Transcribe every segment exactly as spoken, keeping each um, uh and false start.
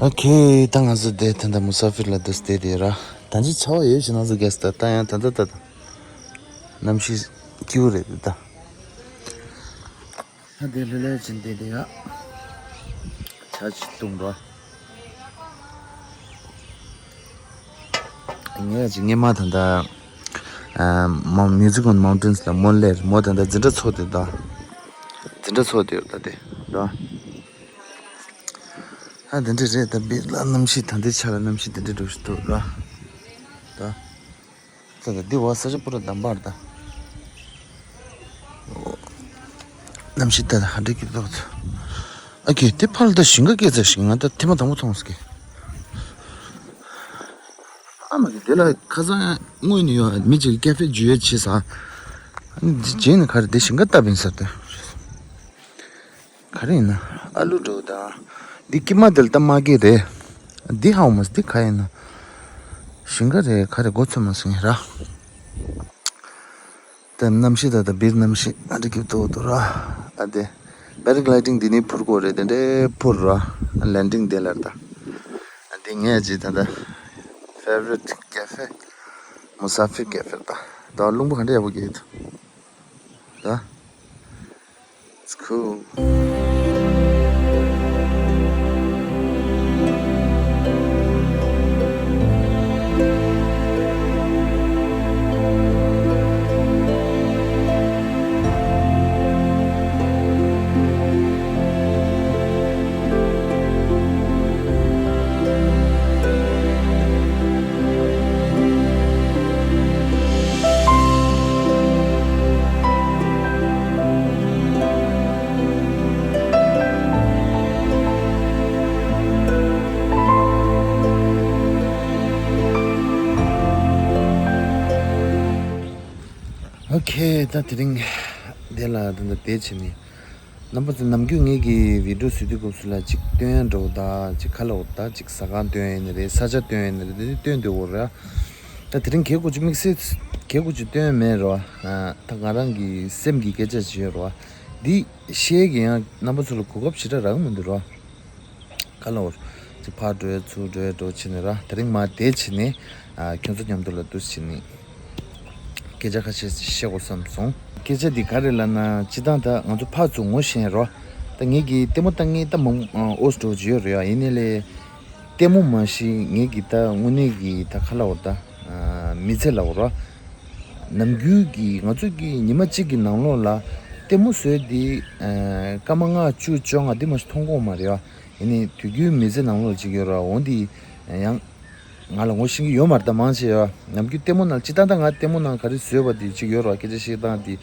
ཨོ་ཁེ། ད་ང་ཚོ་དེ་ད་ལྟ་མུ་ས་ཧྥིར་ལ་འདུག་སྟེ་དེ་ར། ད་ཅི་ཆར་པ་ཡོད་ཅེ་ན་ཚོ་གེ་སི་ད་ད་ཡང་ད་ད་ད་ད་གནམ་གཤིས་སྐྱིད་པོ་རེད་ད། ད་དེ་ལྷོད་ལྷོད་ཅན་དེ་དེ་ཡ་ཆ་ཅི་བཏུང་ར། ངས་ཅི་ངས་མ་ད་ད་ཨ་མ་Music on Mountains ལ་མོ་ལེར་མོ་ད་ད་འཛིན་གྲྭ་ཚོགས་དེ་ད་འཛིན་གྲྭ་ཚོགས་དེ་ད་དེ་ད། ཨ་དེ་འདྲ་རེད་ད། བིར་ལ་གནམ་གཤིས་ད་འདི་ཆ་ལ་གནམ་གཤིས་དེ་འདྲ་འགྲོ་ཞིག་འདུག་ར། ད་ད་ད་འདི་བ་ས་ཆ་པུ་ར་འདམ་པར་ད། གནམ་གཤིས་ད་ཧ་འདྲ་གི་འདུག་ཨ་ཁེ་དེ་ཕར་ད་ཞིང་ཁ་སྐྱེས་ཚར་ཞིང་ང་ད་ཐེངས་མ་དང་པོ་མཐོང་སྐྱེ། ཨ་མ་གི་དེ་ལ་ཁ་སང་དངོས་ནས་ཡོད་མི་གཅིག་ཀེ་ཧྥེ་འཇུ་ཡས་བྱས་ས། ཨ་ནི་རྗེས་ནས་ག་རེ་དེ་ཞིང་ཁ་བཏབ་ཡིན་ཟེར་ཏེ། ག་རེ་ཡིན་ན་ཨ་ལུ་འགྲོ་དང་། འདི་ཀི་མ་དེ་ལ་ད་མ་གི་རེད། འདི་ཧའོ་མ་འདི་ག་ཡིན་ན། ཞིང་ཁ་རེད་ག་རེ་མགོ་ཚོད་མ་སོང་ཡིན་ར། ད་གནམ་གཤིས་ད་ད་བིར་གནམ་གཤིས་ཨ་འདྲ་གི་འདུག་འདུག་ར། ཨ་དེ་པེ་ར་གི་ལའི་ཌིང་འདི་ནས་འཕུར་དགོས་རེད། དེ་འདྲའི་འཕུར་ར། ལེན་ཌིང་དེ་ལ་ད། ཨ་འདི་ངས་ཅི་ད་ད་ཕེ་ཝ་རི་ཊི་ཀེ་ཧྥེ་མུ་ས་ཧྥིར་ཀེ་ཧྥེ་ད། ད་རླུང་བུ་ག་འདྲ་ཡག་པོ་གི་ད། It's cool. ཨོ་ཁེ། ད་དེ་རིང་དེ་ལ་ད་ལྟ་དེ་བྱས་ནས། རྣམ་པ་ཚོ་ནམ་རྒྱུན་ངེད་ཀྱི་བི་ཌི་ཡོ་བཟོ་དུས་སྐབས་སུ་ལ་ཅིག་སྟོན་འགྲོ་ད་ཅིག་ཁ་ལ་འོ་ད་ཅིག་ཟ་ཁང་སྟོན་ཡིན་ནི་རེད། ས་ཆ་སྟོན་ཡིན་ནི་རེད། དེ་འདྲ་སྟོན་འདོད་འོ་ར། ད་དེ་རིང་གལ་དགོས་ཅིག་དམིགས་བསལ་གལ་དགོས་ཅིག་སྟོན་མེད་ར། ད་ང་རང་གི་སེམས་ཀྱི་སྐད་ཆ་ཅིག་ཡོད་ར། འདི་བཤད་ཀྱི་ཡང་རྣམ་པ་ཚོ་ལ་གོ་སྐབས་ཞེ་དྲག་རག་མི་འདུག་ར། ཁ་ལ་འོ་ཅིག་ཕར་འགྲོ་ཡ་ཚུར་འགྲོ་ཡ་འགྲོ་བྱས་ནས་ར། དེ་རིང་མ་དེ་བྱས་ནས་ཨ་ཁྱོད་ཚོ་མཉམ་དུ་ལ་འདུག་བྱས་ནས། སྐད་ཆ་ཁ་ཤས་ཤིག་བཤད་དགོས་བསམ་སོང་། སྐད་ཆ་འདི་ག་རེ་ལབ་ན་སྤྱིར་བཏང་ད་ང་ཚོ་ཕར་ཚུར་ངོ་ཤེས་རོ། ད་ངེད་ཀྱི་ལྟད་མོ་ལྟ་མཁན་ད་མང་ཨོ་སི་འགྲོ་བྱེད་ཡོད་རེད་ཡ། ཡིན་ནའི་ལས་ལྟད་མོ་མ་ཤེས་ངེད་ཀྱི་ད་དངོས་གནས་ཀྱི་ད་ཁ་ལ་འོ་ད་མི་ཚེ་ལ་འོ་རོ། ནམ་རྒྱུན་གྱི་ང་ཚོ་གི་ཉི་མ་གཅིག་གི་ནང་ལོགས་ལ་ལྟད་མོ་བཟོས་འདི་སྐར་མ་ལྔ་བཅུ་བཅོ་ལྔ་འདི་མ་ཤི་མཐོང་གོ་མ་རེད་ཡ། ཡིན་ནའི་དུས་རྒྱུན་མི་ཚེ་ནང་ལོགས་ཅིག་ཡོད་ར་འོ་འདི་ཡང་། ང་ལ་ངོ་ཤེས་ཀྱི་ཡོད་མ་རེད་ད་མང་ཆེ་ཡོད། ནམ་རྒྱུན་ལྟད་མོ་ནང་སྤྱིར་བཏང་ད་ང་ལྟད་མོ་ནང་ག་རེ་བཟོས་པ་དེ་གཅིག་ཡོད་རེད་བ། སྐད་ཆ་བཤད་སྟངས་དེ་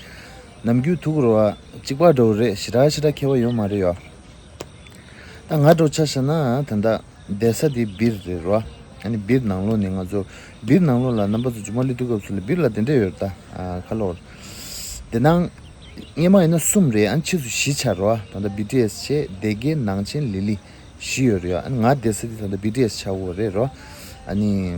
ནམ་རྒྱུན་ཐུག་རེད་བ། གཅིག་པ་འདྲ་བོ་རེད། ཞེ་དྲག་ཞེ་དྲག་ཁྱད་པར་ཡོད་མ་རེད་ཡོད། ད་ང་འདྲ་བོ་ཆ་བཞག་ན་ད་ལྟ་བསྡད་ས་དེ་བིར་རེད་རེད་བ། ཨ་ནི་བིར་ནང་ལོགས་ནས་ང་ཚོ་བིར་ནང་ལོགས་ལ་རྣམ་པ་ཚོ་རྒྱུན་མ་སླེབས་དུས་སྐབས་སུ་ལ་བིར་ལ་དེ་འདྲས་ཡོད་རེད་ད། ཁ་ལོར་དེ་ནང་སྔས་མ་ཡིན་ན་གསུམ་རེད། ཨ་ནི་ཕྱིས་སུ་བཞི་ཆགས་རེད་བ། ད་ལྟ་བི་ཊི་ཨེས་བྱས། སྡེ་དགེ། ནང་ཆེན། ལི་ལི། བཞི་ཡོད་རེད་ཡ། ཨ་ནི་ང་བསྡད་ས་དེ་ད་ལྟ་བི་ཊི་ཨེས་ཆགས་ཡོད་རེད་རོ། ཨ་ནི་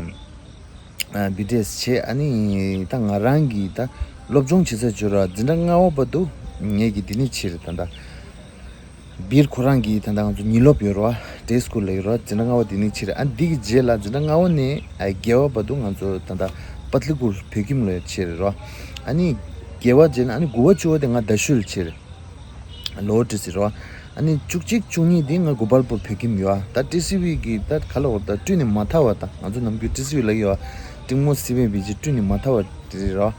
ཨ་བི་ཊི་ཨེས་བྱས། ཨ་ནི་ད་ང་རང་གི་ད་སློབ་སྦྱོང་བྱེད་ས་བརྗོད་ར་འཛིན་གྲྭ་ལྔ་པ་བར་དུ་ངེད་ཀྱི་འདི་ནས་ཕྱིར་ད་ལྟ་བིར་ཁོ་རང་གི་ད་ལྟ་ང་ཚོ་ཉིན་སློབ་ཡོད་རོ། ཌེ་སི་ཀུལ་ལ་ཡོད་རོ། འཛིན་གྲྭ་ལྔ་པ་འདི་ནས་ཕྱིར། ཨ་འདི་གི་རྗེས་ལ་འཛིན་གྲྭ་ལྔ་པ་ནས་ཨ་བརྒྱད་པ་བར་དུ་ང་ཚོ་ད་ལྟ་པ་ཏི་ལི་ཀུལ་བོད་ཁྱིམ་ལ་ཕྱིར་རོ། ཨ་ནི་བརྒྱད་པ་རྗེས་ན་ཨ་ནི་དགུ་པ་བཅུ་པ་དེ་ང་རྡ་ཤོད་ལ་ཕྱིར། ལོ་ཏི་སི་རོ། ཨ་ནི་བཅུ་གཅིག་བཅུ་གཉིས་དེ་ང་གོ་པལ་པུར་བོད་ཁྱིམ་ཡོད། ད་ཏི་སི་ཝི་གི་ད་ག་ལ་འོ་ད་སྤྲུལ་ནས་མ་ཐར་བ། ད་ང་ཚོ་ནམ་རྒྱུན་ཏི་སི་ཝི་ལ་ཡོད། ཏིང་མོ་སི་བེན་བི་ཅི་སྤྲུལ་ནས་མ་ཐར་བ་དེ་རེད་རོ།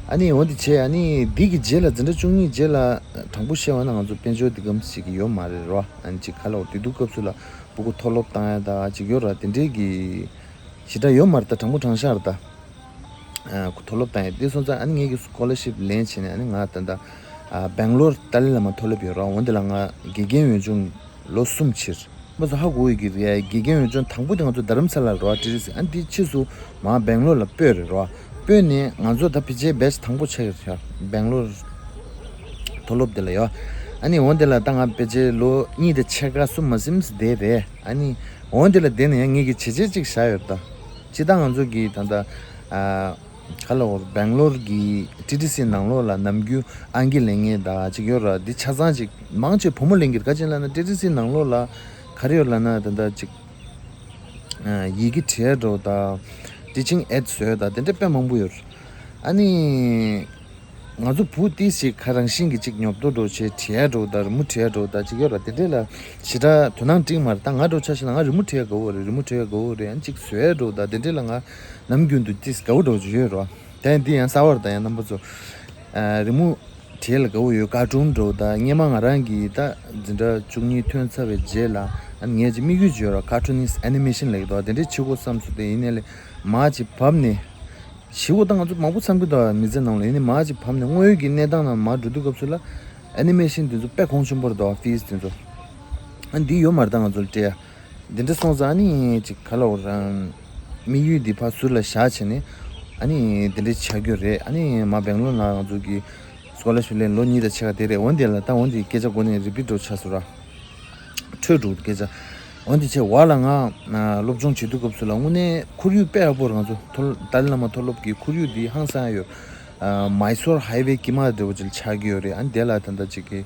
ཨ་ནི་འོ་དེ་བྱས། ཨ་ནི་འདི་གི་རྗེས་ལ་འཛིན་གྲྭ་བཅུ་གཉིས་རྗེས་ལ་དྲང་པོ་བཤད་པ་ན་ང་ཚོ་དཔལ་འབྱོར་འདི་གམ་ཞིག་གི་ཡོད་མ་རེད་རོ། ཨ་ནི་ཅིག་ག་ལ་འོ་དེ་དུས་སྐབས་སུ་ལ་སྤུ་གུ་མཐོ་སློབ་བཏང་ཡ་ད་ཅིག་ཡོད་ར། དེ་འདྲའི་གི་ཞེ་དྲག་ཡོད་མ་རེད། ད་དྲང་པོ་དྲང་བཞག་རེད་ད། མཐོ་སློབ་བཏང་ཡས་དེ་སོང་ཙང་ཨ་ནི་ངེད་ཀྱི་སི་ཀོ་ལར་ཤིབ་ལེན་བྱས་ནས་ཨ་ནི་ང་ད་ལྟ་ཨ་སྦེང་ལོར་ཏཱ་ལའི་བླ་མ་མཐོ་སློབ་ཡོད་ར། འོན་ཏེ་ལ་ང་དགེ་རྒན་འོས་སྦྱོང་ལོ་གསུམ་ཕྱིར། མ་སོ་ཧ་གོ་ཡི་གི་རེད། དགེ་རྒན་འོས་སྦྱོང་དང་པོ་དེ་ང་ཚོ་རྡ་རམ་ས་ལ་ར་ཏི་རི་སི། ཨ་ནི་དེ་ཕྱིས་སུ་མ་སྦེང་ལོར་ལ་སྤོས་རེད་ར། སྤོས་ནས་ང་ཚོ་ད་ཕི་ཅེ་བེ་ཆི་དང་པོ་ཆགས་ཡོད་ར་སྦེང་ལོར་མཐོ་སློབ་དེ་ལ་ཡོད། ཨ་ནི་འོན་ཏེ་ལ་ད་ང་ཕི་ཅེ་ལོ་གཉིས་དང་ཕྱེད་ཀ་གསུམ་མ་ཟིན་བསྡད་རེད། ཨ་ནི་འོན་ཏེ་ལ་དེ་ནས་ཡང་ངེད་ཀྱི་བྱས་རྗེས་གཅིག་བཞག་ཡོད་ད། སྤྱིར་བཏང་ང་ཚོ་གི་ད་ལྟ་ཨ་ག་ལ་འོར་སྦེང་ལོར་གི་ཏི་ཏི་སི་ནང་ལོགས་ལ་ནམ་རྒྱུན་ཨང་ཀི་ལེན་མཁན་ད་ཅིག་ཡོད་ར། འདི་ཆ་ཚང་ཅིག་མང་ཆེ་བུ་མོ་ལེན་གི་རེད། ག་ཅིག་ལབ་ན་ཏི་ཏི་སི་ནང་ལོགས་ལ་ག་རེ་ཡོད་ལབ་ན་ད་ལྟ་ཅིག་ ཡི་གེ་བྲིས་འགྲོ་དང་། teaching aid བཟོས་དང་དེ་འདྲ་དཔེ་མང་པོ་ཡོད། ཨ་ནི། ང་ཚོ་བུ་ཏིས་ཞིག་ཁ་རང་བཞིན་གྱི་ཅིག་ཉོབ་ཏོ་འགྲོ་བྱས་བྲིས་འགྲོ་དང་རི་མོ་བྲིས་འགྲོ་དང་ཅིག་ཡོད་ར། དེ་འདྲས་ལ་ཞེ་དྲག་དོ་སྣང་སྤྲད་མ་རེད། ད་ང་འགྲོ་ཆ་ཞིག་ལ་ང་རི་མོ་བྲིས་དགའ་བོ་རེད། རི་མོ་བྲིས་དགའ་བོ་རེད། ཨ་ནི་ཅིག་བཟོས་འགྲོ་དང་དེ་འདྲས་ལ་ང་ནམ་རྒྱུན་དུ་ཏིས་དགའ་བོ་འགྲོ་བྱས་ཡོད་ར། དེ་འདི་ཡང་གསར་བ་རེད། ད་ཡང་རྣམ་པ་ཚོ་རི་མོ་བྲིས་ལ་དགའ་བོ་ཡོད། ཀར་ཊུན་འགྲོ་དང་སྔས་མ་ང་རང་གིས་ད་འཛིན་གྲྭ་བཅུ་གཉིས་ཐོན་ཚར་བའི་རྗེས་ལ་ཨ་ནི་ངས་ཅིག་དམིགས་ཡུལ་བརྗོད་ར། cartoonist animation ལབ་ཀྱི་འདུག་དེ་འདྲས་བྱེད་དགོས་བསམ་སོང་། དེ་ཡིན་ནའི་ལས་མར་ཅིག་བབས་ནས། ཞེ་པོ་ད་ང་ཚོ་མང་པོ་འཚམས་ཀྱི་འདུག་མི་ཚེ་ནང་ལ། ཡིན་ནའི་མར་ཅིག་བབས་ནས་དངོས་ཡོད་ཀྱི་གནས་སྟངས་ནང་མར་འགྲོ་དུས་སྐབས་སུ་ལ་ཨེ་ནི་མེ་ཤིན་དེ་ཚོ་དཔེ་གོང་ཆེན་པོ་རེད་འདུག་ཕིས་དེ་ཚོ། ཨ་འདི་ཡོད་མ་རེད། ད་ང་ཚོ་ལ་སྤྲད་ཡ། འདི་འདྲ་སོང་ཙང་ཨ་ནི་ཅིག་ག་ལ་འོ་རང་དམིགས་ཡུལ་འདི་ཕར་ཟུར་ལ་བཞག་བྱས་ནས་ཨ་ནི་འདི་འདྲ་བྱ་རྒྱུ་རེད། ཨ་ནི་མར་སྦེང་ལོར་ལ་ང་ཚོ་གི་སྐོ་ལར་ཤིབ་ལེན་ལོ་གཉིས་དང་ཕྱེད་ཀ་དེ་རེད། འོན་ཏེ་ལ་ད་འོན་ཏེ་སྐད་ཆ་གོ་ནས་རི་པིཊ་འགྲོ་ཆགས་སོང་ར། འཕྲོས་འགྲོ་སྐད་ཆ། འོན་ཏེ་ཆེ་བ་ལ་ང་སློབ་སྦྱོང་བྱེད་དུས་སྐབས་སུ་ལ་དངོས་གནས་ཁོར་ཡུག་དཔེ་ཡག་པོ་རེད། ང་ཚོ་མཐོ་ཏཱ་ལའི་བླ་མ་མཐོ་སློབ་ཀྱི་ཁོར་ཡུག་འདི་ཧང་སང་ཡོད། མའི་སོར་ཧའི་ཝེ་དཀྱིལ་མ་འདྲ་བོ་ཅིག་ཆགས་ཀྱི་ཡོད་རེད། ཨ་ནི་དེ་ལ་ད་ལྟ་ཅིག་གི་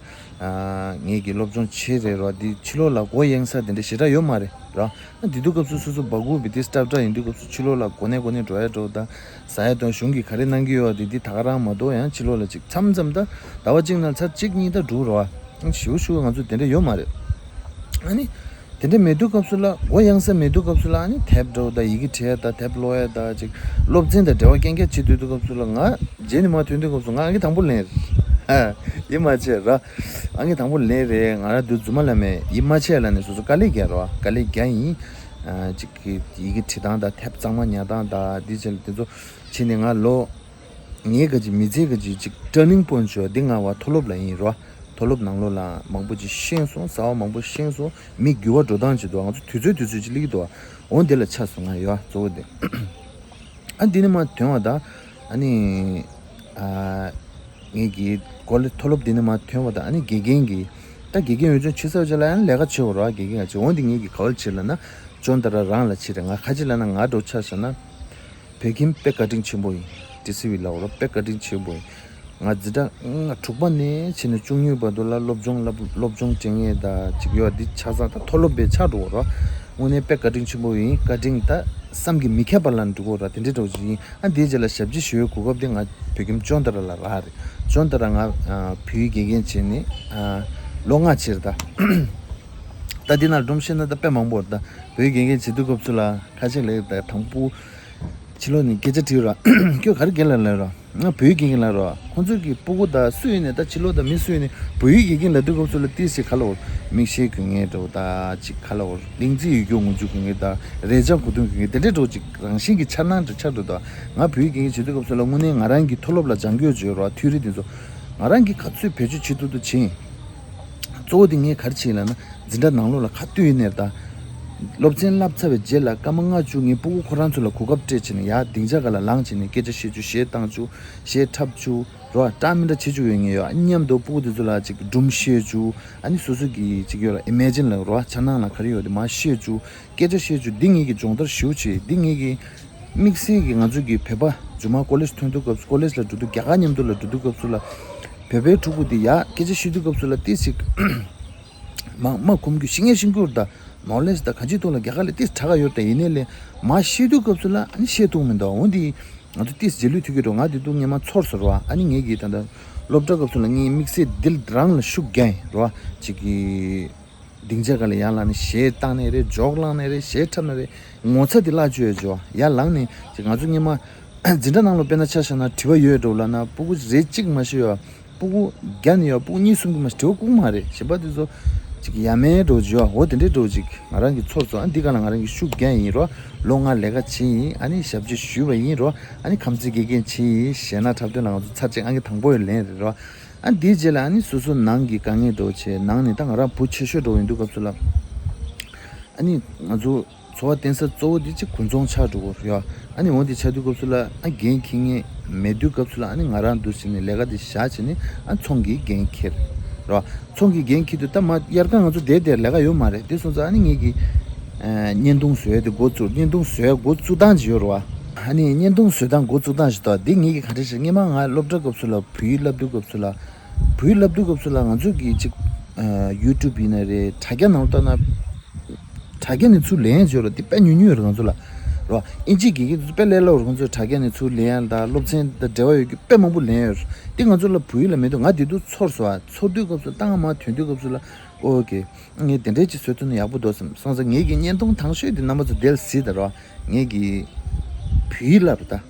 ངེད་ཀྱི་སློབ་སྦྱོང་བྱེད་རེད་ར། འདི་ཕྱི་ལོགས་ལ་སྒོ་གཡེང་ས་དེ་འདྲ་ཞེ་དྲག་ཡོད་མ་རེད་ར། ཨ་འདི་དུས་སྐབས་སུ་སོ་སོ་སྦ་ཁུག་བི་དེ་སྟབས་འདྲ་ཡིན་དུས་སྐབས་སུ་ཕྱི་ལོགས་ལ་གོ་ནས་གོ་ནས་འགྲོ་ཡ་འགྲོ་དང་ཟ་ཡ་དང་གཞུང་གིས་ག་རེ་གནང་གི་ཡོད་དེ་འདི་ད་ག་རང་མ་གཏོགས་ཡང་ཕྱི་ལོགས་ལ་ཅིག་མཚམས་མཚམས་ད་ཟླ་བ་གཅིག་ནང་ཚར་གཅིག་གཉིས་ད་འགྲོ་ར། ཞུ་ཞུ་ང་ཚོ་དེ་འདྲ་ཡོད་མ་རེད། ཨ་ནི། དེ་འདྲ་མེད་དུས་སྐབས་སུ་ལ་སྒོ་གཡེང་ས་མེད་དུས་སྐབས་སུ་ལ་ཨ་ནི་དེབ་འདྲ་བོ་དང་ཡི་གེ་བྲིས་ཡ་དང་དེབ་ཀློག་ཡ་དང་ཅིག་སློབ་ཚན་དང་འབྲེལ་བ་རྐྱང་རྐྱང་བྱེད་སྡོད་དུས་སྐབས་སུ་ལ་ང་རྗེས་ནས་མར་ཐོན་དུས་སྐབས་སུ་ང་ཨང་ཀི་དང་པོ་ལེན་རེད། ཡིན་མ་བྱས་ར། ཨང་ཀི་དང་པོ་ལེན་རེད། ང་རང་དུས་རྫུན་མ་ལ་མེད་ཡིན་མ་བྱས་ལ་ནས་སོ་སོ་དཀའ་ལས་རྒྱག་རོགས་དཀའ་ལས་རྒྱག་ཡིན། ཅིག་གི་ཡི་གེ་བྲིས་སྟངས་དང་དེབ་གཙང་མ་ཉར་སྟངས་དང་འདི་བྱས་ལ་དེ་ཚོ་བྱས་ནས་ང་ལོ། ངའི་ག་ཅིག་མི་ཚེ་ག་ཅིག་ཅིག་turning point ཅིག་འདི་ང་བ་མཐོ་སློབ་ལ་ཡིན་རོ། མཐོ་སློབ་ནང་ལོགས་ལ་མང་པོ་ཅིག་ཤེས་སོང་། ཟ་བ་མང་པོ་ཤེས་སོང་། མི་འགྱུར་བ་འགྲོ་སྟངས་ཅིག་འདུག་ང་ཚོ་དུས་ཚོད་དུས་ཚོད་ཅིག་སླེབས་ཀྱི་འདུག་འོ་འདི་ལ་ཆགས་སོང་ང་ཡོད་གཙོ་བོ་འདི། ཨ་འདི་ནི་མ་ཐོན་བ་དང་ཨ་ནི་ཨ་ངེད་ཀྱི་ཀོ་ལེ་མཐོ་སློབ་འདི་ནི་མ་ཐོན་བ་དང་ཨ་ནི་དགེ་རྒན་གྱི་ད་དགེ་རྒན་འོས་སྦྱོང་བྱེད་ཚར་རྗེས་ལ་ཡང་ལས་ཀ་བྱེད་འོ་རོ། དགེ་རྒན་ག་བྱེད་འོ་འདི་ངེད་ཀྱི་ག་བ་བྱེད་ལ་ན་ཅོན་ཏ་ར་རང་ལ་བྱེད་རེད། ང་ཁ་ཅིག་ལ་ན་ང་འགྲོ་ཆ་ས་ན། བོད་ཁྱིམ་དཔེ་བཀའ་དྲིན་ཆེན་པོ་ཡིན། ཏི་སི་ཝི་ལ་འོ་རོ་དཔེ་བཀའ་དྲིན་ཆེན་པོ་ཡིན། ང་འཛིན་གྲྭ་ལྔ་དྲུག་པ་ནས་བྱས་ནས་བཅུ་གཉིས་བར་དུ་ལ་སློབ་སྦྱོང་སློབ་སློབ་སྦྱོང་སྤྲད་མཁན་དང་ཅིག་ཡོད་འདི་ཆ་ཚང་ད་མཐོ་སློབ་པའི་ཆགས་འགྲོ་གི་རོ། དངོས་གནས་དཔེ་བཀའ་དྲིན་ཆེན་པོ་ཡིན། བཀའ་དྲིན་ད་བསམ་གྱིས་མི་ཁྱབ་པ་ལ་འགྲོ་གི་རོ། དེ་འདྲའི་འདྲ་བོ་ཅིག་ཡིན། ཨ་འདིའི་རྗེས་ལ་ཞབས་ཕྱི་ཞུ་བའི་གོ་སྐབས་དེ་ང་བོད་ཁྱིམ་ཅོན་ཏ་ར་ལ་རག་རེད། ཅོན་ཏ་ར་ང་བོད་ཡིག་དགེ་རྒན་བྱས་ནས་ལོ་ལྔ་ཕྱིན་ད། ད་འདི་ན་སྒྲོམ་གཞི་ན་ད་དཔེ་མང་པོ་རེད། ད་བོད་ཡིག་དགེ་རྒན་བྱེད་དུས་སྐབས་སུ་ལ་ཁ་ཤས་ལས་ད་དང་པོ། ཕྱི་ལོགས་ནས་སྐད་ཆ་དྲིས་ར། ཁྱོད་ག་རེ་རྒན་ལགས་ལབ་ར། ང་བོད་ཡིག་དགེ་རྒན་ལབ་ར། ཁོང་ཚོ་གི་སྤུ་གུ་དང་སུ་ཡིན་ནས་ད་ཕྱི་ལོགས་དང་མི་སུ་ཡིན་ནས་བོད་ཡིག་དགེ་རྒན་ལབ་དུས་སྐབས་སུ་ལ་ཏིས་ཞིག་ག་ལ་འོར་མིག་ཤེལ་གྱོན་མཁན་འདྲ་བོ་དང་ཅིག་ག་ལ་འོར་གླིང་རྩེ་ཡིག་སྐྱོན་ངོ་འཇུག་གྱོན་མཁན་དང་རས་ཆ་གོས་ཐུང་གྱོན་མཁན་དེ་འདྲའི་འདྲ་བོ་ཅིག་རང་བཞིན་གྱི་འཆར་སྣང་འདྲ་ཆགས་འགྲོ་དང་། ང་བོད་ཡིག་དགེ་རྒན་བྱེད་དུས་སྐབས་སུ་ལ་དངོས་གནས་ང་རང་གི་མཐོ་སློབ་ལ་སྦྱང་དགོས་བརྗོད་ར། ཐིའོ་རི་དེ་ཚོ་ང་རང་གི་ག་ཚོད་བེད་སྤྱོད་བྱེད་ཐུབ་ཐུབ་བྱེད་ཡིན། གཙོ་བོ་དེ་ངས་ག་རེ་བྱས་ལབ་ན། འཛིན་གྲྭ་ནང་ལོགས་ལ་ཁ་གཏད་ཡིན་ནས་ད། སློབ་ཚན་བསླབ་ཚར་བའི་རྗེས་ལ་སྐར་མ་ལྔ་བཅུ་ངའི་སྤུ་གུ་ཁོ་རང་ཚོ་ལ་གོ་སྐབས་སྤྲད་བྱས་ནས་ཡར་སྡིངས་ཆ་སྒང་ལ་ལངས་བྱས་ནས་སྐད་ཆ་བཤད་རྒྱུ་གཞས་བཏང་རྒྱུ་གཞས་འཁྲབ་རྒྱུ་རོ། འདྲ་མི་འདྲ་བྱེད་རྒྱུ་ཡོད་ངེས་ཡོད། ཨ་མཉམ་དུ་སྤུ་གུ་དེ་ཚོ་ལ་ཅིག་སྒྲུང་བཤད་རྒྱུ། ཨ་ནི་སོ་སོ་གི་ཅིག་ཡོད་ལ་ཨི་མེ་ཇིན་ལ་རོ་འཆར་སྣང་ལ་ག་རེ་ཡོད་དེ་མར་བཤད་རྒྱུ། སྐད་ཆ་བཤད་རྒྱུ་འདི་ངེད་ཀྱི་སྦྱོང་བརྡར་ཞེ་པོ་ཅིག་འདི་ངེད་ཀྱི། དམིགས་བསལ་གྱིས་ང་ཚོ་གི་བོད་པ་རྗེས་མ་ཀོ་ལེཇ་ཐོན་དུས་སྐབས་སུ་ཀོ་ལེཇ་ལ་འགྲོ་དུས་རྒྱ་གར་མཉམ་དུ་ལ་འགྲོ་དུས་སྐབས་སུ་ལ། བོད་པའི་ཕྲུ་གུ་དེ་ཡ་སྐད་ཆ་བཤད་དུས་སྐབས་སུ་ལ་ཏོག་ཙམ་མ་མ་གོམས་རྒྱུ་ཤེས་ངེས་ཤེས་རྒྱུ་རེད་ད། ནོ་ལེཇ་དང་གང་ཅིའི་ཐོག་ལ་རྒྱ་གར་ལས་ཏོག་ཙམ་དྲག་ག་ཡོད་ད། ཡིན་ནའི་ལས་མ་བཤད་དུས་སྐབས་སུ་ལ་ཨ་ནི་བཤད་ཐུབ་མི་འདུག་འོ་འདི་ང་ཚོ་ཏོག་ཙམ་རྗེས་ལུས་ཐུབ་ཀྱི་འགྲོ། ང་དེ་དུས་སྔོན་མ་ཚོར་སོང་རོ། ཨ་ནི་ངེད་ཀྱིས་ད་ལྟ་སློབ་གྲྭ་སྐབས་སུ་ལ་ངའི་དམིགས་བསལ་འདི་རང་ལ་ཤུགས་རྒྱག་ཡིན་རོ། ཅིག་གི་སྡིངས་ཆ་སྒང་ལ་ཡར་ལངས་ནས་གཞས་བཏང་ནའི་རེད། ཇོག་བསླངས་ནའི་རེད། གཞས་འཁྲབ་ནའི་རེད། ངོ་ཚ་དེ་བརླག་བཅུག་ཡོད་ཇོ། ཡར་ལངས་ནས་ཅིག་ང་ཚོ་སྔོན་མ་འཛིན་གྲྭ་ནང་ལ་དཔེར་ན་ཆ་བཞག་ན་དྲི་བ་ཡོད་འགྲོ་ལབ་ན་སྤུ་གུ་རེ་གཅིག་མ་ཤེས་ཡོད། སྤུ་གུ་བརྒྱ་ནས་ཡོད་སྤུ་གུ་གཉིས་གསུམ་གྱིས་མ་ཤེས་དྲི་བ་ཁུག་མ་རེད། གཞན་པ་དེ་ཚོ་ཅིག་ཡ་མེད་འགྲོ་ཇོ། འོ་དེ་འདྲའི་འགྲོ་ཅིག་ང་རང་གི་ཚོར་སོང་། ཨ་འདི་ག་ལ་ང་རང་གི་ཤུགས་རྒྱག་ཡིན་རོ། ལོ་ལྔ་ལས་ཀ་བྱེད་ཡིན། ཨ་ནི་ཞབས་ཕྱི་ཞུས་པ་ཡིན་རོ། ཨ་ནི་ཁམས་ཚན་དགེ་རྒན་བྱེད་ཡིན། གཞས་སྣ་འཁྲབ་སྟོན་ལ་ང་ཚོ་ཚར་གཅིག་ཨང་ཀི་དང་པོ་ཡི་ལེན་རེད་རོ། ཨ་འདིའི་རྗེས་ལ་ཨ་ནི་སོ་སོ་ནང་གི་དཀའ་ངལ་འགྲོ་བྱས་ནང་ནས་ད་ང་རང་བུ་ཆེ་ཤོས་འགྲོ་ཡིན་དུས་སྐབས་སུ་ལ། ཨ་ནི་ང་ཚོ་འཚོ་བ་བརྟེན་ས་གཙོ་བོ་དེ་གཅིག་དགུན་ཚོང་ཆགས་འགྲོ་གི་ཡོད། ཨ་ནི་འོ་དེ་ཆགས་དུས་སྐབས་སུ་ལ་ཨ་འགན་འཁྱེར་མཁན་མེད་དུས་སྐབས་སུ་ལ་ཨ་ནི་ང་རང་འདུག་ཟེར་ནས་ལས་ཀ་དེ་བཞག་བྱས་ནས་ཨ་ཚོང་གི་འགན་འཁྱེར་རོ། ཚོང་གི་འགན་འཁྱེར་དུས་ད་མ་དབྱར་ཁ་ང་ཚོ་བསྡད་བསྡད་ལས་ཀ་ཡོད་མ་རེད། དེ་སོང་ཙང་ཨ་ནི་ངེད་ཀྱི་བརྙན་ཐུང་བཟོ་ཡ་དེ་འགོ་བཙུགས། བརྙན་ཐུང་བཟོ་ཡ་འགོ་བཙུགས་སྟངས་ཅིག་ཡོད་རེད་བ། ཨ་ནི་བརྙན་ཐུང་བཟོ་སྟངས་འགོ་བཙུགས་སྟངས་ཤིག་ད་འདི་ངེད་ཀྱི་ག་འདྲ་ཞིག་སྔོན་མ་ང་སློབ་གྲྭ་སྐབས་སུ་ལ་བོད་ཡིག་བསླབ་དུས་སྐབས་སུ་ལ། བོད་ཡིག་བསླབ་དུས་སྐབས་སུ་ལ་ང་ཚོ་གི་ཅིག་ཡུ་ཊུབ་ཡིན་ན་རེད། དྲ་རྒྱ་ནང་ལྟ་ན་ དྲ་རྒྱ་ནས་ཚུར་ལེན་ཡ་བྱོས་རོགས། འདི་དཔེ་ཉུང་ཉུང་རེད་ང་ཚོ་ལ་རོ། ཨིན་ཇི་དགེ་རྒན་ཚོ་དཔེ་ལས་སླ་བོ་རེད། ང་ཚོ་དྲ་རྒྱ་ནས་ཚུར་ལེན་ཡ་དང་སློབ་ཚན་དང་འབྲེལ་བ་ཡོད་རྒྱུ་དཔེ་མང་པོ་ལེན་ཡོད་རེད། འདི་ང་ཚོ་ལ་བོད་ཡིག་ལ་མེད་དུས་ང་འདི་དུས་ཚོར་སོང་ཨ། ཚོར་དུས་སྐབས་སུ་ཏང་མ་ཐོན་དུས་སྐབས་སུ་ལ་ཨོ་ཀེ། ངས་དེ་འདྲའི་ཅིག་བཟོ་ཐུབ་ན་ཡག་པོ་འདུག་བསམ་སོང་ཙང་། ངེད་ཀྱི་བརྙན་ཐུང་དང་ཤོས་དེ་རྣམ་པ་ཚོ་དེར་གཟིགས་དང་རོ། ངེད་ཀྱི་བོད་ཡིག་བསླབ་ད།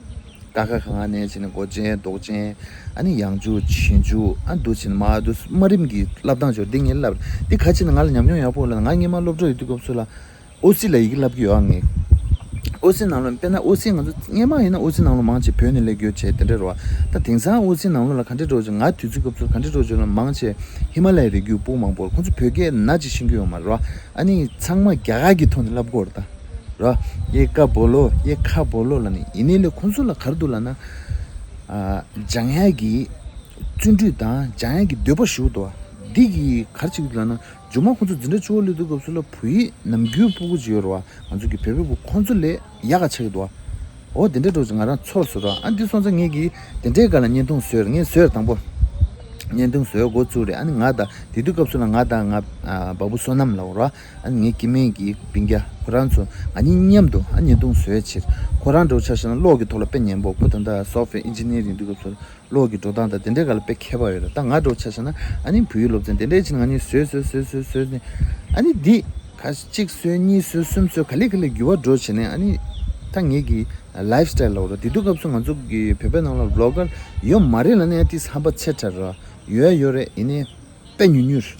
ཀ་ཁ་ག་ང་ནས་བྱས་ནས་མགོ་ཅན་རྡོག་ཅན། ཨ་ནི་ཡང་འཇུག་ཆེན་འཇུག་ཨ་འདུག་བྱས་ནས་མ་འདུག་དམའ་རིམ་གྱི་བསླབ་སྟངས་ཅིག་འདི་ངས་བསླབ། འདི་ག་ཅི་ན་ང་ལ་ཉམས་མྱོང་ཡག་པོ་ལ་ང་སྔོན་མ་སློབ་གྲྭ་ཡོད་དུས་སྐབས་སུ་ལ་ཨོ་སི་ལ་ཡི་གེ་བསླབ་ཀྱི་ཡོད་ཨ་ངས། ཨོ་སི་ནང་ལོགས་དཔེར་ན་ཨོ་སི་ང་ཚོ་སྔོན་མ་ཡིན་ན་ཨོ་སི་ནང་ལོགས་མང་ཆེ་བོད་ནས་སླེབས་ཡོད་བྱས་དེ་འདྲ་རེད་བ། ད་དེང་སང་ཨོ་སི་ནང་ལོགས་ལ་ག་འདྲ་འགྲོ་ཅིག་ང་དུས་ཚོད་སྐབས་སུ་ག་འདྲ་འགྲོ་ཅིག་ལ་མང་ཆེ་ཧི་མ་ལ་ཡའི་རི་རྒྱུད་སྤུ་མང་པོ་ཁོང་ཚོ་བོད་སྐད་ན་ཅིག་ཤེས་ཀྱི་ཡོད་མ་རེད་བ། ཨ་ནི་ཚང་མ་རྒྱ་གར་གྱི་ཐོག་ནས་བསླབ་དགོས་རེད་ད། ར། ཡེ་ཀ་བོ་ལོ་ཡེ་ཁ་བོ་ལོ་ལ་ནི་ཡིན་ནའི་ལས་ཁོང་ཚོ་ལ་ག་རེ་འདུག་ལབ་ན། ཨ། སྦྱང་ཡག་གི་བརྩོན་འགྲུས་དང་སྦྱང་ཡག་གི་འདོད་པ་ཞེ་པོ་འདུག་བ། འདི་གི་ག་རེ་བྱེད་ཀྱི་འདུག་ལབ་ན་མཇུག་མ་ཁོང་ཚོ་འཛིན་གྲྭ་བཅུ་པ་སླེབས་དུས་སྐབས་སུ་ལ་བོད་ཡིག་ནམ་རྒྱུན་ཕྲུ་གུ་ཅིག་ཡོད་རེད་བ། ང་ཚོ་གི་བོད་པའི་བུ་ཁོང་ཚོ་ལས་ཡག་ག་ཆགས་ཀྱི་འདུག་བ། འོ་དེ་འདྲའི་འགྲོ་ཅིག་ང་རང་ཚོར་སོང་ར། ཨ་འདི་སོང་ཙང་ངེད་ཀྱིས་དེ་འདྲའི་སྒང་ལ་བརྙན་ཐུང་བཟོས་ར། ངས་བཟོས་ར་དང་པོ། བརྙན་ཐུང་བཟོས་འགོ་བཙུགས་རེད། ཨ་ནི་ང་དང་དེ་དུས་སྐབས་སུ་ལ་ང་དང་ང་ཨ་བ་སྤུ་བསོད་ནམས་ལབ་ར། ཨ་ནི་ངའི་སྐྱེ་དམན་གྱི་སྤུན་ཀྱག་ཁོ་རང་ཚོ་ང་གཉིས་མཉམ་དུ་ཨ་བརྙན་ཐུང་བཟོས་ཕྱིར། ཁོ་རང་འདྲ་བོ་ཆ་བཞག་ན་གློག་གི་ཐོག་ལ་དཔེ་ཉན་པོ། ཁོ་ད་ལྟ་software engineer ཡིན་དུས་སྐབས་སུ་གློག་གི་འགྲོ་སྟངས་དང་དེ་འདྲའི་སྒང་ལ་དཔེ་མཁས་པ་ཡོད་རེད། ད་ང་འདྲ་བོ་ཆ་བཞག་ན་ཨ་ནི་བོད་ཡིག་སློབ་ཚན་དེ་འདྲའི་ཕྱིན་ང་གཉིས་བཟོས་བཟོས་བཟོས་བཟོས་བཟོས་ནས། ཨ་ནི་འདི་ཁ་གཅིག་བཟོས་གཉིས་བཟོས་གསུམ་བཟོས་ག་ལེ་ག་ལེ་འགྱུར་བ་འགྲོ་བྱས་ནས། ཨ་ནི་ད་ངེད་ཀྱི་lifestyle ལབ་ར། དེ་དུས་སྐབས་སུ་ང་ཚོ་གི་བོད་པའི་ནང་ལ་vlogger ཡོད་མ་རེད་ལབ་ན་ཡང་ཏིས་ཧམ་པ་ཆེ་དྲགས་ར། ཡོད་ཡོད་རེད། ཡིན་ནའི་དཔེ་ཉུང་ཉུང་རེད།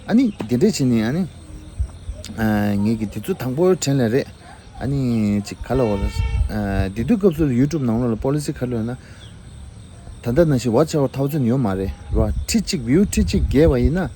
ཨ་ནི་དེ་འདྲས་བྱས་ནས་ཨ་ནི་ཨ་ངེད་ཀྱི་དུས་ཚོད་དང་པོའི་དྲན་ལ་རེད། ཨ་ནི་ཅིག་ག་ལ་བར་ཨ་དེ་དུས་སྐབས་སུ་YouTube ནང་ལོགས་ལ་policy་ག་རེ་ཡོད་ན། ད་ལྟ་ནང་བཞིན་watch hour thousand ཡོད་མ་རེད་ར། ཁྲི་གཅིག་view ཁྲི་གཅིག་བརྒལ་བ་ཡིན་ན།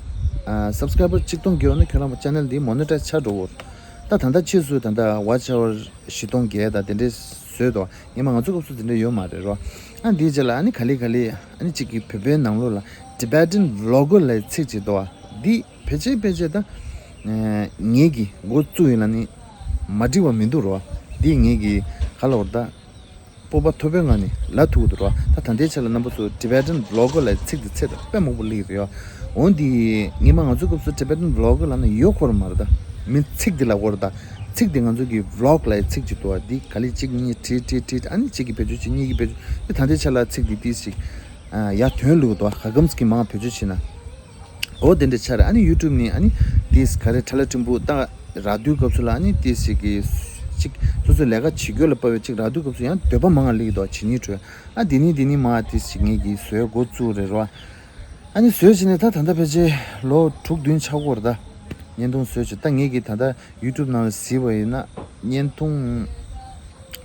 ཨ་subscriber་གཅིག་སྟོང་བརྒལ་བ་ན་ཁྱོད་རང་channel་འདི་monetize་ཆགས་འགྲོ་གི་རེད། ད་ད་ལྟ་ཕྱིས་སུ་ད་ལྟ་watch hour་བཞི་སྟོང་བརྒལ་དང་དེ་འདྲས་བཟོས་འདུག་སྔོན་མ་ང་ཚོ་སྐབས་སུ་དེ་འདྲས་ཡོད་མ་རེད་ར། ཨ་འདིའི་རྗེས་ལ་ཨ་ནི་ག་ལེ་ག་ལེ་ཨ་ནི་གཅིག་གི་བོད་པའི་ནང་ལོགས་ལ་Tibetan vlogger་ལབ་ཚིག་ཅིག་འདུག་འདི་ཕལ་ཆེར་ཕལ་ཆེར་ད་ངེད་ཀྱི་འགོ་བཙུགས་ཡིན་ལ་ནི་མ་འགྲིག་པ་མི་འདུག་ར། འདི་ངེད་ཀྱི་ག་ལ་བར་ད། སྤོབས་པ་མཐོ་པོའི་ངང་ནས་ལབ་ཐུབ་ཀྱི་འདུག་ར། ད་ད་ལྟའི་ཆ་ལ་རྣམ་པ་ཚོ་Tibetan vlogger་ལབ་ཚིག་འདི་ཚད་དང་དཔེ་མང་པོ་སླེབས་ཀྱི་རེད་ཡ། འོ་འདི་སྔོན་མ་ང་ཚོ་སྐབས་སུ་Tibetan vlogger་ལབ་ན་ཡོད་ཁོ་ར་མ་རེད་ད། མི་ཚིག་འདི་ལབ་ཀྱི་ཡོད་རེད་ད། ཚིག་འདི་ང་ཚོ་གི་vlog་ལབ་ཚིག་ཅིག་འདུག་བ། འདི་ག་ལེ་གཅིག་གཉིས་བྲིས་བྲིས་བྲིས་ཨ་ནི་གཅིག་གིས་བེད་སྤྱོད་བྱེད། གཉིས་ཀྱིས་བེད་སྤྱོད། འདི་ད་ལྟའི་ཆ་ལ་ཚིག་འདི་ཏིས་ཅིག་ཡར་ཐོན་ལུགས་འདུག་བ། ག་གམ་གྱི་མང་བེད་སྤྱོད་བྱེད་ན། འོ་དེ་འདྲ་ཆགས་རེད། ཨ་ནི་YouTube་ནས་ཨ་ནི་ཏིས་ག་རེ་ཁྲ་ལ་ཕྲན་བུ་ད། རག་དུས་སྐབས་སུ་ལ་ཨ་ནི་ཏིས་ཞིག་གིས་ཅིག་སོ་སོའི་ལས་ཀ་བྱེད་རྒྱུ་ལ་དཔག་པའི་ཅིག་རག་དུས་སྐབས་སུ་ཡང་འདོད་པ་མང་ང་སླེབས་ཀྱི་འདུག་བྱེད་སྙིང་འདོད། ཨ་འདི་ནི་འདི་ནི་མ་ཏིས་ཞིག་ངེད་ཀྱིས་བཟོས་འགོ་བཙུགས་རེད་རོ། ཨ་ནི་བཟོས་བྱས་ནས་ད་ད་ལྟ་ཕལ་ཆེར་ལོ་དྲུག་བདུན་ཆགས་ཀྱི་ཡོད་རེད་ད། བརྙན་ཐུང་བཟོས་བྱས་ད་ངེད་ཀྱིས་ད་ལྟ་YouTube་ནང་ལ་གཟིགས་པ་ཡིན་ན་བརྙན་ཐུང་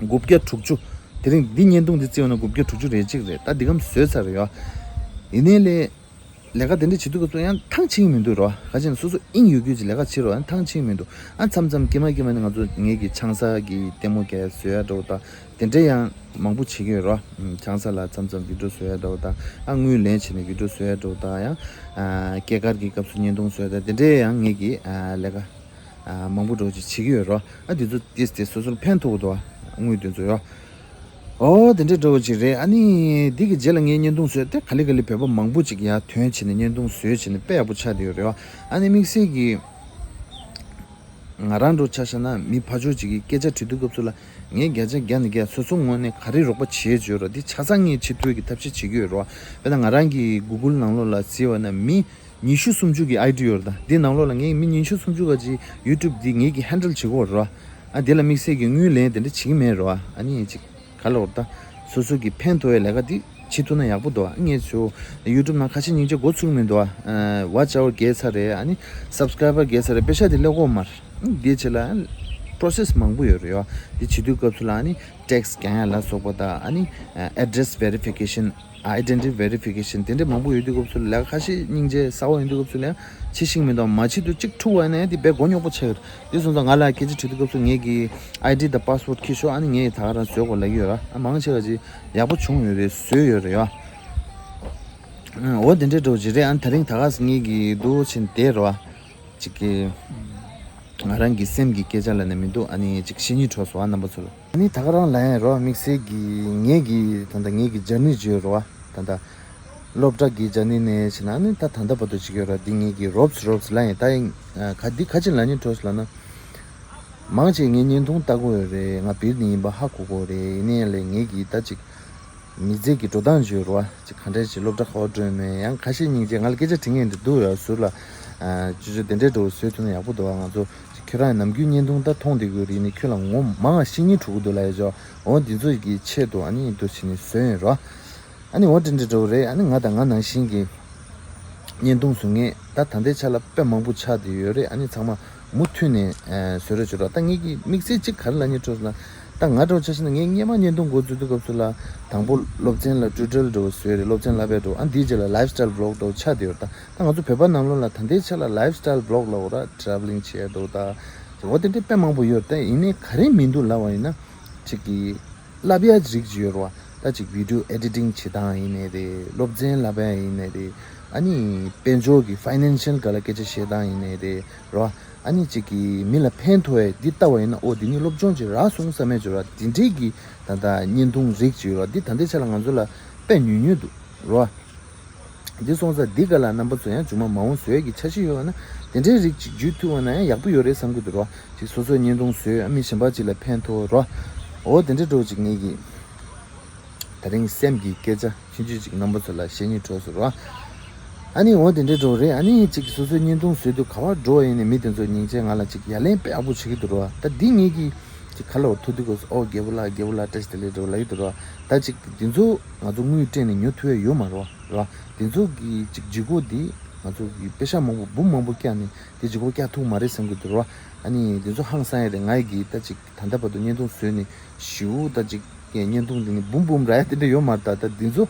དགུ་བརྒྱ་དྲུག་ཅུ། དེ་རིང་འདི་བརྙན་ཐུང་འདི་བརྩིས་པ་ན་དགུ་བརྒྱ་དྲུག་ཅུ་རེ་གཅིག་རེད། ད་འདི་གམ་བཟོས་ཚར་རེད་ཡོ། ཡིན་ནའི་ལས། ལས་ཀ་དེ་འདྲ་བྱེད་དུས་སྐབས་སུ་ཡང་ཐང་ཆད་ཀྱི་མི་འདུག་རོ། ག་ཅི་ན་སོ་སོ་དབྱིངས་ཡོད་རྒྱུ་ཅིག་ལས་ཀ་བྱེད་རོགས་ཡང་ཐང་ཆད་ཀྱི་མི་འདུག་ཨ་མཚམས་མཚམས་ཀྱི་མ་ཀྱི་མ་ནི་ང་ཚོ་ངེད་ཀྱི་ཆང་ས་གི་ལྟད་མོ་རྒྱག་བཟོ་ཡ་འདྲ་བོ་དང་དེ་འདྲ་ཡང་མང་པོ་བྱེད་ཀྱི་ཡོད་རོ། ཨམ། ཆང་ས་ལ་མཚམས་མཚམས་བི་ཌི་ཡོ་བཟོ་ཡ་འདྲ་བོ་དང་ཨ་དངུལ་ལེན་བྱས་ནས་བི་ཌི་ཡོ་བཟོ་ཡ་འདྲ་བོ་དང་ཡང་ཨ་སྐྱེས་སྐར་གྱི་སྐབས་སུ་བརྙན་ཐུང་བཟོ་ཡ་དང་དེ་འདྲ་ཡང་ངེད་ཀྱི་ཨ་ལས་ཀ་ཨ་མང་པོ་འདྲ་བོ་ཅིག་བྱེད་ཀྱི་ཡོད་རོ། ཨ་དེ་ཚོ་ཏིས་ཏིས་སོ་སོར་ཕན་ཐོགས་འདུག་ཨ་དངུལ་དེ་ཚོ་ཡོ། ཨོ་དེ་འདྲའི་འདྲ་བོ་ཅིག་རེད། ཨ་ནི་འདི་གི་རྗེས་ལ་ངས་བརྙན་ཐུང་བཟོས་ཏེ་ག་ལེ་ག་ལེ་བོད་པ་མང་པོ་ཅིག་ཡར་ཐོན་བྱས་ནས་བརྙན་ཐུང་བཟོས་བྱས་ནས་དཔེ་ཡག་པོ་ཆགས་བསྡད་ཡོད་རེད་བ། ཨ་ནི་དམིགས་བསལ་གྱི་ང་རང་འདྲ་ཆ་བཞག་ན་མི་ཕར་ཕྱོགས་ཅིག་གིས་སྐད་ཆ་དྲི་དུས་སྐབས་སུ་ལ་ངས་བརྒྱ་ཆ་བརྒྱ་ནས་བརྒྱ་སོ་སོ་ངོས་ནས་ག་རེ་རོགས་པ་བྱེད་ཀྱི་ཡོད་རེད། འདི་ཆ་ཚང་ངས་བྱེད་ཐུབ་ཀྱི་ཐབས་ཤེས་བྱེད་ཀྱི་ཡོད་རེད་བ། དཔེར་ན་ང་རང་གི་Google་ནང་ལོགས་ལ་གཟིགས་པ་ན་མི་ཉི་ཤུ་སུམ་ཅུ་གི་ཨའི་ཌི་ཡོད་རེད་ད། འདི་ནང་ལོགས་ལ་ངས་མི་ཉི་ཤུ་སུམ་ཅུ་ག་ཅིག་YouTube་འདི་ངེད་ཀྱིས་ཧེན་ཌལ་བྱེད་ཀྱི་ཡོད་རེད་བ། ཨ་དེ་ལ་དམིགས་བསལ་གྱི་དངུལ་ལེན་དེ་འདྲ་བྱེད་ཀྱི་མེད་རེད་བ། ཨ་ནི་ཅིག་ག་ལ་འོར་ད། སོ་སོ་གི་ཕན་ཐོགས་ཡ་ལས་ཀ་འདི་བྱེད་ཐུབ་ན་ཡག་པོ་འདུག་ཨ་ངས་ཚོ་YouTube་ནང་ཁ་ཤས་སྙིང་རྗེ་འགོ་ཚུགས་མི་འདུག་ཨ་watch hour་བརྒལ་ཚར་རེད། ཨ་ནི་subscriber་བརྒལ་ཚར་རེད། པེ་ཤ་དེ་སླེབས་ཀྱི་ཡོད་མ་རེད། ཨ་འདི་བྱེད་ལ་process་མང་པོ་ཡོད་རེད་ཡོ། འདི་བྱེད་དུས་སྐབས་སུ་ལ་ཨ་ནི་tax་གྱང་ཡ་ལ་སོགས་པ་དང་ཨ་ནི་address verification། Identity verification་དེ་འདྲ་མང་པོ་ཡོད་དུས་སྐབས་སུ་ལ་ཁ་ཤས་སྙིང་རྗེ་གསར་པ་ཡོང་དུས་སྐབས་སུ་ལ་ཡང་བྱེད་ཤེས་མི་འདུག་མ་བྱེད་དུས་གཅིག་འཁྲུག་པ་ཡིན་ན་ཡང་དེ་དཔེ་མགོ་རྙོག་པོ་ཆགས་ཀྱི་རེད། དེ་སོང་ཙང་ང་ལ་སྐད་ཆ་དྲི་དུས་སྐབས་སུ་ངེད་ཀྱི་ཨའི་ཌི་དང་པ་སི་ཝར་ཌི་འཁྱེར་ཤོག་ཨ་ནི་ངས་ད་ག་རང་བཟོ་དགོས་ལབ་ཀྱི་ཡོད་ར། ཨ་མང་ཆེ་བ་ཅིག་ཡག་པོ་བྱུང་ཡོད་རེད། བཟོས་ཡོད་རེད་ཡ། འོ་དེ་འདྲའི་འདྲ་བོ་ཅིག་རེད། ཨ་ནི་ད་རིང་ད་ག་ངེད་ཀྱི་འདུག་ཕྱིན་བསྡད་རོ། ཅིག་གི་ང་རང་གི་སེམས་ཀྱི་སྐད་ཆ་ལབ་ན་མི་འདུག་ཨ་ནི་ཅིག་བཤད་སྙིང་བྲོ་སོང་ཨ་རྣམ་པ་ཚོ་ལ། ཨ་ནི་ད་ག་རང་ལ་ཡང་རོ་དམིགས་བསལ་གྱི་ངེད་ཀྱི་ད་ལྟ་ངེད་ཀྱི་ཇར་ནི་བརྗོད་རོ། ད་ལྟ་སློབ་གྲྭ་གི་ཇར་ནི་ནས་བྱས་ན་ཨ་ནི་ད་ད་ལྟ་བར་དུ་བྱེད་ཀྱི་ཡོད་རོ། འདི་ངེད་ཀྱི་རོབ་སི་རོབ་སི་ལ་ཡང་ད་ཡང་ག་འདི་ག་ཅི་ལབ་སྙིང་བྲོ་སོང་ལབ་ན། མང་ཆེ་ངའི་བརྙན་ཐུང་ལྟ་གོ་ཡོད་རེད། ང་བིར་ནས་ཡིན་པ་ཧ་གོ་གོ་རེད། ཡིན་ནའི་ལས་ངེད་ཀྱི་ད་ཅིག་མི་ཚེ་གི་འགྲོ་སྟངས་བརྗོད་རོགས། ཅིག་ག་འདྲ་ཞིག་སློབ་གྲྭ་ག་བ་འགྲོ་མེད། ཡང་ཁ་ཤས་སྙིང་རྗེ་ང་ལ་སྐད་ཆ་དྲི་མཁན་འདི་འདུག་ཡ། ཟུར་ལ་ཅོ་ཅོ་དེ་འདྲའི་འགྲོ་བཟོས་ཐུབ་ན་ཡག་པོ་འདུག་ང་ཚོ་ཅིག་ཁྱོད་རང་ནམ་རྒྱུན་བརྙན་ཐུང་ད་མཐོང་བསྡད་གོ་རེད། ནི་ཁྱོད་ལ་ངོ་མང་བ་ཤེས་སྙིང་འདོད་ཀྱི་འདུག་ལ་ཡ་ཅོ། འོ་འདི་ཚོ་གི་ཆེད་དུ་ཨ་ནི་འདུག་བྱས་ནས་བཟོས་ཡིན་རོགས། ཨ་ནི་འོ་དེ་འདྲ་འདྲ་བོ་རེད། ཨ་ནི་ང་དང་ང་ནང་བཞིན་གྱི་བརྙན་ཐུང་བཟོ་མཁན་ད་ད་ལྟའི་ཆ་ལ་དཔེ་མང་པོ་ཆགས་བསྡད་ཡོད་རེད། ཨ་ནི་ཚང་མ་མུ་མཐུད་ནས་ཨ་བཟོ་རོགས་བྱེད་རོགས། ད་ངེད་ཀྱི་དམིགས་བསལ་གཅིག་ག་རེ་ལབ་སྙིང་འདོད་ན། ད་ང་འདྲ་བོ་ཆ་བཞག་ན་ངས་སྔོན་མ་བརྙན་ཐུང་འགོ་འཛུགས་དུས་སྐབས་སུ་ལ་དང་པོ་སློབ་ཚན་ལ་ཊུ་ཊོ་རི་ཡལ་འདྲ་བོ་བཟོས་རེད། སློབ་ཚན་བསླབ་པའི་འདྲ་བོ། ཨ་འདིའི་རྗེས་ལ་ལའིབ་སི་ཊའིལ་བི་ལོག་འདྲ་བོ་ཆགས་བསྡད་ཡོད། ད་ད་ང་ཚོ་བོད་པ་ནང་ལོགས་ལ་ད་ལྟའི་ཆ་ལ་ལའིབ་སི་ཊའིལ་བི་ལོག་ལབ་འོ་ར། ཊ་རེ་ཝ་ལིང་བྱས་འདྲ་བོ། ད་འོ་དེ་འདྲའི་དཔེ་མང་པོ་ཡོད། ད་ཡིན་ནའི་ག་རེ་མི་འདུག་ལབ་པ་ཡིན་ན། ཅིག་གི་བསླབ་ཡ་རིགས་ཅིག་ཡོད་རེད་བ། ད་ཅིག་བི་ཌིའོ་ཨེ་ཌི་ཊིང་བྱེད་སྟངས་ཡིན་ནའི་རེད། སློབ་ཚན་བསླབ་ཡ་ཡིན་ནའི་རེད། ཨ་ནི་དཔལ་འབྱོར་གྱི་ཕའི་ནན་ཤལ་སྒང་ལ་སྐད་ཆ་བཤད་སྟངས་ཡིན་ནའི་རེད་རོ། ཨ་ནི་ཅིག་གི་མི་ལ་ཕན་ཐོགས་ཡ་འདི་ལྟ་བ་ཡིན་ན། ཨོ་འདི་ནི་སློབ་སྦྱོང་ཅིག་རག་སོང་བསམ་ཡ་ཅིག་ཡོད་རེད་བ། འདི་འདྲའི་གི་ད་ལྟ་བརྙན་ཐུང་རིགས་ཅིག་ཡོད་རེད་བ། འདི་ད་ལྟའི་ཆ་ལ་ང་ཚོ་ལ་དཔེ་ཉུང་ཉུང་འདུག་རོ། འདི་སོང་ཙང་འདི་སྒང་ལ་རྣམ་པ་ཚོ་ཡང་མཇུག་མ་མ་འོངས་བཟོ་ཡ་གི་འཆར་གཞི་ཡོད་པ་ན། དེ་འདྲའི་རིགས་ཅིག་བརྒྱུད་ཐུབ་པ་ན་ཡང་ཡག་པོ་ཡོད་རེད་བསམ་གྱི་འདུག་རོ། ཅིག་སོ་སོའི་བརྙན་ཐུང་བཟོས། ཨ་མི་གཞན་པ་ཅིག་ལ་ཕན་ཐོགས་རོ། འོ་དེ་འདྲའི་འདྲ་བོ་ཅིག་ངེད་ཀྱིས་དེ་རིང་སེམས་ཀྱི་སྐད་ཆ་ཆུང་ཆུང་ཅིག་རྣམ་པ་ཚོ་ལ་བཤད་སྙིང་འདོད་སོང་རོ། ཨ་ནི་འོ་དེ་འདྲའི་འདྲ་བོ་རེད། ཨ་ནི་ཅིག་སོ་སོའི་བརྙན་ཐུང་བཟོས་དུས་ག་པར་འགྲོ་ཡིན་ནའི་མི་དེ་ཚོ་སྙིང་རྗེ་ང་ལ་ཅིག་ཡ་ལན་དཔེ་ཡག་པོ་བྱེད་ཀྱི་འདུག་རོ། ད་འདི་ངེད་ཀྱིས་ཅིག་ག་ལ་འོ་ཐུག་དུས་སྐབས་སུ་ཨོ་རྒྱལ་པོ་ལགས་རྒྱལ་པོ་ལགས་བཀྲ་ཤིས་བདེ་ལེགས་འདྲ་བོ་ལབ་ཀྱི་འདུག་རོ། ད་ཅིག་འདི་ཚོ་ང་ཚོ་དངུལ་སྤྲད་ནས་ཉོ་ཐུབ་ཡ་ཡོད་མ་རེད་བ། རོ། འདི་ཚོ་གི་ཅིག་ལྗིད་ཁོག་འདི་ང་ཚོ་གི་པེ་ཤ་མང་པོ་འབུམ་མང་པོ་བཀྱགས་ནས་དེ་ལྗིད་ཁོག་བཀྱག་ཐུབ་མ་རེད་བསམ་གྱི་འདུག་རོ། ཨ་ནི་འདི་ཚོ་ཧང་སང་ཡ་རེད། ང་ཡི་གི་ད་ཅིག་ད་ལྟ་བར་དུ་བརྙན་ཐུང་བཟོས་ནས་ཞེ་པོ་ད་ཅིག་བརྙན་ཐུང་འདི་ནི་འབུམ་འབུམ་རག་ཡ་དེ་འདྲ་ཡོད་མ་རེད། ད་ད་འདི་ཚོ་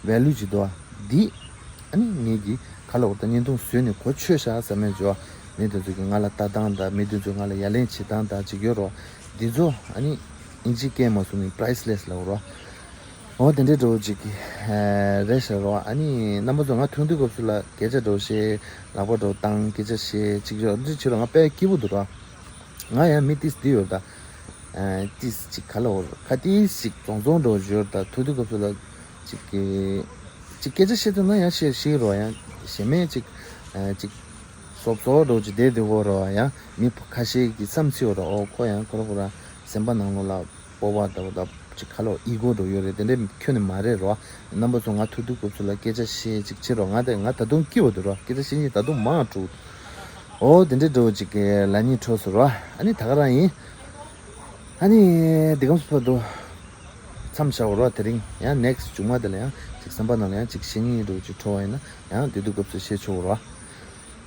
ཝེ་ལུ་ཅིག་འདུག་ཨ། འདི་ཨ་ནི་ངེད་ཀྱི་ག་ལ་འོ་ད་བརྙན་ཐུང་བཟོས་ནས་གོ་ཆོད་ཤག་བསམ་ཡ་ཅིག་ཡོད། མི་དེ་ཚོ་གི་ང་ལ་ལྟ་སྟངས་དང་མི་དེ་ཚོ་ང་ལ་ཡ་ལན་བྱེད་སྟངས་དང་ཅིག་ཡོད་རོ། འདི་ཚོ་ཨ་ནི་ཨིན་ཇི་སྐད་མ་གསུང་ནི་པ་རའི་སི་ལེ་སི་ལབ་རོ། འོ་དེ་འདྲའི་འདྲ་བོ་ཅིག་གི་རེད་ཤག་རོ། ཨ་ནི་རྣམ་པ་ཚོ་ང་ཐུག་དུས་སྐབས་སུ་ལ་སྐད་ཆ་འདྲ་བོ་བཤད། ལག་པ་འདྲ་བོ་བཏང་། སྐད་ཆ་བཤད། ཅིག་ཡོད་འདི་བྱེད་རོགས། ང་དཔེ་སྐྱིད་པོ་འདུག་རོ། ང་ཡང་མི་ཏིས་འདི་ཡོད་ད། ཨ་ཏིས་ཅིག་ག་ལ་འོ་ཁ་ཏིས་ཅིག་བཙོང་བཙོང་འདྲ་བོ་ཡོད་ད། ཐུག་དུས་སྐབས་སུ་ལ་ཅིག་གི་ཅིག་སྐད་ཆ་བཤད་ཐུབ་ན་ཡང་བཤད་ཤེས་རོ། ཡང་གཞན་མས་ཅིག་ཨ་ཅིག་སོབ་སོབ་འདྲ་བོ་ཅིག་བསྡད་བསྡད་གོ་རོ། ཡང་མི་ཁ་ཤས་ཀྱིས་བསམ་སྲིད་འོ་རོ། ཨོ་ཁོ་ཡང་ཁོ་ར་ཁོ་ར་སེམས་པ་ནང་ལོགས་ལ་སྤོབས་པ་འདྲ་བོ་ད་ཅིག་ག་ལ་འོ་ཨི་གོ་འདྲ་བོ་ཡོད་རེད། དེ་འདྲ་ཁྱོན་ནས་མ་རེད་རོ། རྣམ་པ་ཚོ་ང་ཐུག་དུས་སྐབས་སུ་ལ་སྐད་ཆ་བཤད་ཅིག་བྱེད་རོགས། ང་དེ་ང་ད་དུང་སྐྱིད་པོ་འདུག་རོ། སྐད་ཆ་བཤད་སྙིང་ད་དུང་མང་དྲགས་འདུག་ཨོ་དེ་འདྲའི་འདྲ་བོ་ཅིག་གི་ལབ་སྙིང་འདོད་སོང་རོ། ཨ་ནི་ད་ག་རང་ཡིན། ཨ་ནི་འདི་གམ་སུ་ཕ་དུ་མཚམས་བཞག་རོགས། དེ་རིང་ཡང་ནེག་སི་ཊི་མཇུག་མ་དེ་ལ་ཡང་ཅིག་བསམ་པ་ནང་ལ་ཡང་ཅིག་བཤད་སྙིང་འདྲ་བོ་ཅིག་འདྲ་བོ་ཡིན་ན་ཡང་དེ་དུས་སྐབས་སུ་བཤད་ཆོག་རོགས།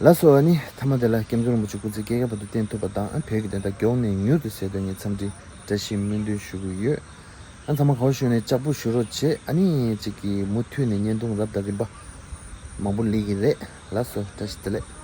ལགས་སོ། ཨ་ནི་མཐའ་མ་དེ་ལ་སྐྱབས་མགོན་རིན་པོ་ཆེ་སྐུ་ཚེ་བསྐལ་བརྒྱར་དུ་བརྟན་ཐུབ་པ་དང་། ཨ་བོད་ཀྱི་བདེན་མཐའ་མགྱོགས་ནས་མྱུར་དུ་གསལ་དོན་ངས་འཚམས་འདྲི་བཀྲ་ཤིས་སྨོན་འདུན་ཞུ་གི་ཡོད། ཨ་ཚང་མ་ག་པར་བཞུགས་ནས་ལྕགས་པོ་བཞུ་རོགས་བྱེད། ཨ་ནི་ཅིག་གི་མུ་མཐུད་ནས་བརྙན་ཐུང་རབ་དང་རིམ་པ་མང་པོ་སླེབས་ཀྱི་རེད། ལགས་སོ། བཀྲ་ཤིས་བདེ་ལེགས།